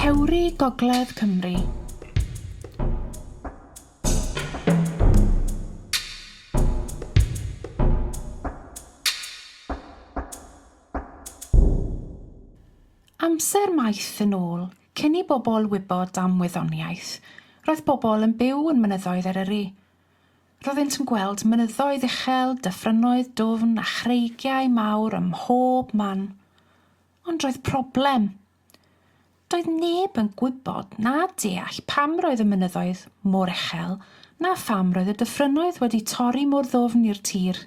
Cewri Gogledd Cymru. Amser maith yn ôl, cyn i bobl wybod am wyddoniaeth, roedd pobl yn byw yn mynyddoedd Eryri. Roeddynt yn gweld mynyddoedd uchel, dyffrynnoedd dwfn a chreigiau mawr ym mhob man. Ond roedd problem. Doedd neb yn gwybod na deall pam roedd y mynyddoedd mor uchel na pham roedd y dyffrynnoedd wedi torri mor ddwfn i'r tir.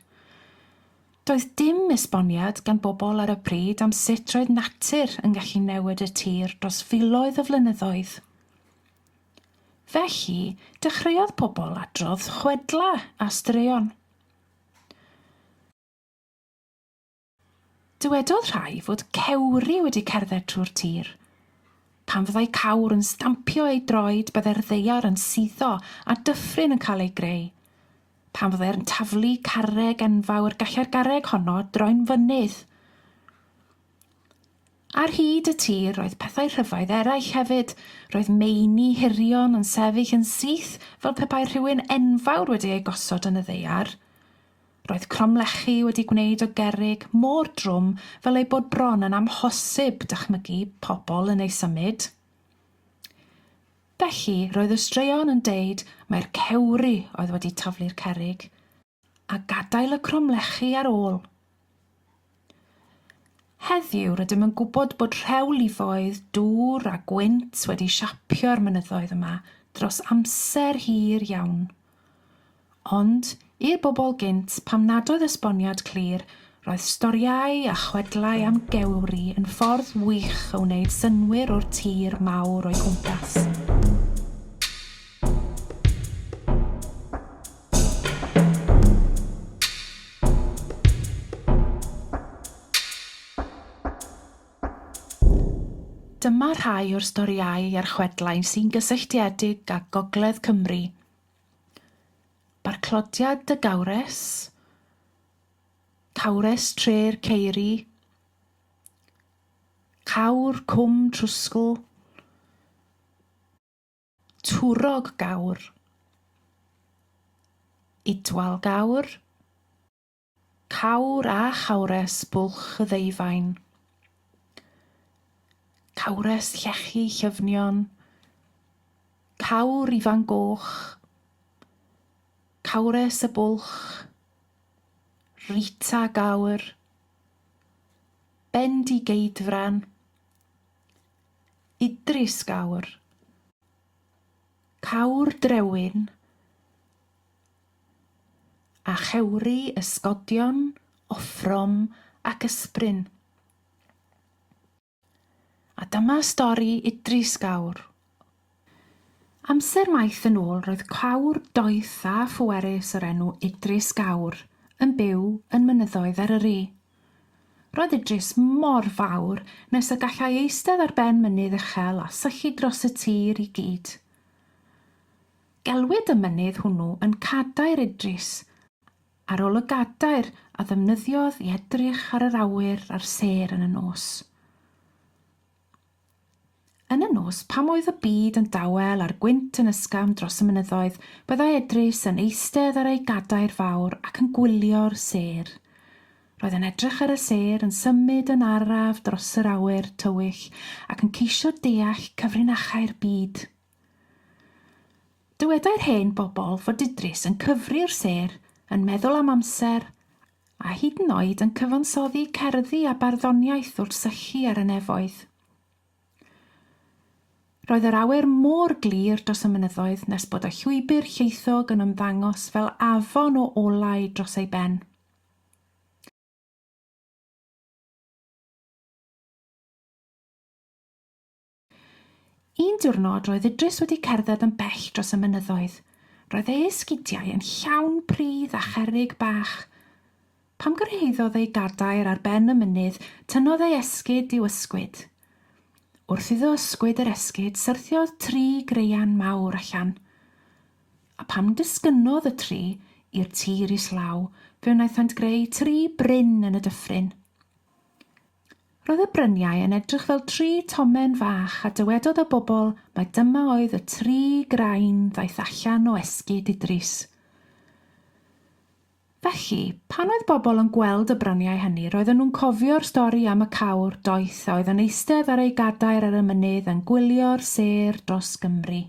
Doedd dim esboniad gan bobl ar y pryd am sut roedd natur yn gallu newid y tir dros filoedd o flynyddoedd. Felly, dechreuodd pobl adrodd chwedlau a straeon. Dywedodd rhai fod cewri wedi cerdded trwy'r tir. Pan fyddai cawr yn stampio ei droed byddai'r ddaear yn suddo a dyffryn yn cael ei greu. Pan fyddai'r taflu carreg enfawr gallai'r garreg honno droi'n fynydd. Ar hyd y tir roedd pethau rhyfedd eraill hefyd. Roedd meini hirion yn sefyll yn syth fel pe bai rhywun enfawr wedi eu gosod yn y ddaear. Roedd cromlechi wedi gwneud o gerrig mor drwm fel ei bod bron yn amhosib dychmygu pobl yn ei symud. Felly, roedd y straeon yn deud mai'r cewri oedd wedi taflu'r cerrig a gadael y cromlechi ar ôl. Heddiw rydym yn gwybod bod rhewlifoedd dŵr a gwynt wedi siapio'r mynyddoedd yma dros amser hir iawn. Ond, i'r bobl gynt, pam nad oedd esboniad clir, roedd storïau a chwedlau am gewri yn ffordd wych o wneud synnwyr o'r tir mawr o'u cwmpas. Dyma rhai o'r storïau a'r chwedlau sy'n gysylltiedig â Gogledd Cymru. Barclodiad y Gawres, Cawres Tre'r Ceiri, Cawr Cwm Trwsgl, Twrog Gawr, Idwal Gawr, Cawr a Chawres Bwlch y Ddeufaen, Cawres Llechi Llyfnion, Cawr Ifan Goch, Cawres y Bwlch, Rita Gawr, Bendigeidfran, Idris Gawr, Cawr Drewyn, a chewri ysgodion, offrwm ac ysbryn. A dyma stori Idris Gawr. Amser maith yn ôl roedd cawr doeth a phwerus o'r enw Idris Gawr yn byw yn mynyddoedd Eryri. Roedd Idris mor fawr nes y gallai eistedd ar ben mynydd uchel a syllu dros y tir i gyd. Gelwid y mynydd hwnnw yn Cadair Idris, ar ôl y gadair a ddefnyddiodd i edrych ar yr awyr a'r sêr yn y nos. Yn y nos, pam oedd y byd yn dawel a'r gwynt yn ysgafn dros y mynyddoedd, byddai Idris yn eistedd ar ei gadair fawr ac yn gwylio'r sêr. Roedd yn edrych ar y sêr yn symud yn araf dros yr awyr tywyll ac yn ceisio deall cyfrinachau'r byd. Dywedai'r hen bobl fod Idris yn cyfri'r sêr, yn meddwl am amser, a hyd yn oed yn cyfansoddi cerddi a barddoniaeth wrth syllu ar y nefoedd. Roedd yr awyr mor glir dros y mynyddoedd nes bod y llwybr llaethog yn ymddangos fel afon o olau dros ei ben. Un diwrnod roedd Idris wedi cerdded yn bell dros y mynyddoedd. Roedd ei esgidiau yn llawn pridd a cherrig bach. Pan gyrhaeddodd ei gadair ar ben y mynydd, tynnodd ei esgid i'w ysgwyd. Wrth iddo ysgwyd yr esgid, syrthiodd tri graean mawr allan. A pan disgynnodd y tri i'r tir islaw, fe wnaethant greu tri bryn yn y dyffryn. Roedd y bryniau yn edrych fel tri tomen fach a dywedodd y bobl mai dyma oedd y tri graen ddaeth allan o esgid Idris. Felly, pan oedd bobl yn gweld y bryniau hynny roedden nhw'n cofio'r stori am y cawr doeth a oedd yn eistedd ar ei gadair ar y mynydd yn gwylio'r sêr dros Gymru.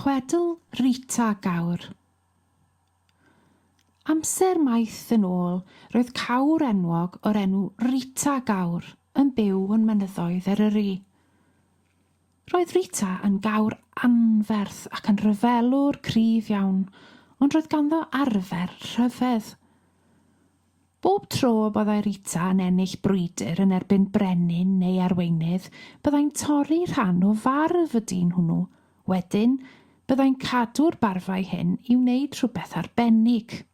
Chwedl Rita Gawr. Amser maith yn ôl, roedd cawr enwog o'r enw Rita Gawr yn byw yn mynyddoedd Eryri. Roedd Rita yn gawr anferth ac yn rhyfelwr cryf iawn, ond roedd ganddo arfer rhyfedd. Bob tro y byddai Rita yn ennill brwydr yn erbyn brenin neu arweinydd, byddai'n torri rhan o farf y dyn hwnnw. Wedyn, byddai'n cadw'r barfau hyn i wneud rhywbeth arbennig.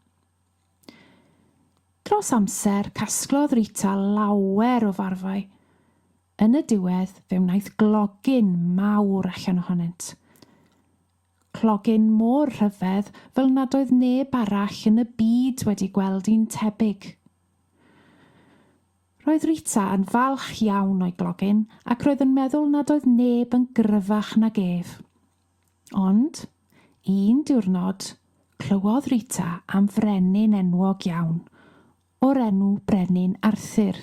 Dros amser, casglodd Rita lawer o farfau. Yn y diwedd, fe wnaeth glogyn mawr allan ohonynt. Clogyn mor rhyfedd fel nad oedd neb arall yn y byd wedi gweld un tebyg. Roedd Rita yn falch iawn o'i glogyn ac roedd yn meddwl nad oedd neb yn gryfach nag ef. Ond, un diwrnod, clywodd Rita am frenin enwog iawn, o'r enw Brenin Arthur.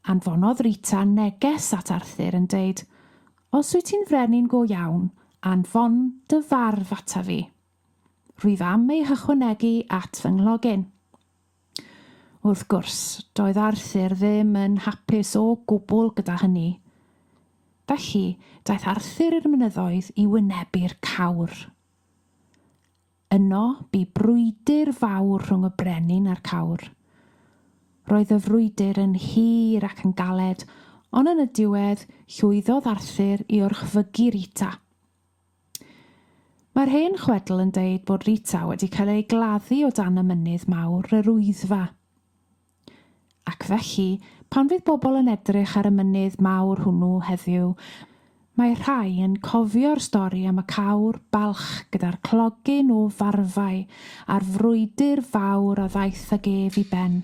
Anfonodd Rita neges at Arthur yn deud, Os wyt ti'n frenin go iawn, anfon dy farf ata fi. Rwyf am ei hychwanegu at fy nghlogyn. Wrth gwrs, doedd Arthur ddim yn hapus o gwbl gyda hynny. Felly, daeth Arthur i'r mynyddoedd i wynebu'r cawr. Yno, bu brwydr fawr rhwng y brenin a'r cawr. Roedd y frwydr yn hir ac yn galed, ond yn y diwedd, llwyddodd Arthur i orchfygu Rita. Mae'r hen chwedl yn deud bod Rita wedi cael ei gladdu o dan y mynydd mawr yr Wyddfa. Ac felly, pan fydd bobl yn edrych ar y mynydd mawr hwnnw heddiw, mae rhai yn cofio'r stori am y cawr balch gyda'r clogyn o farfau a'r frwydr fawr a ddaeth ag ef i ben.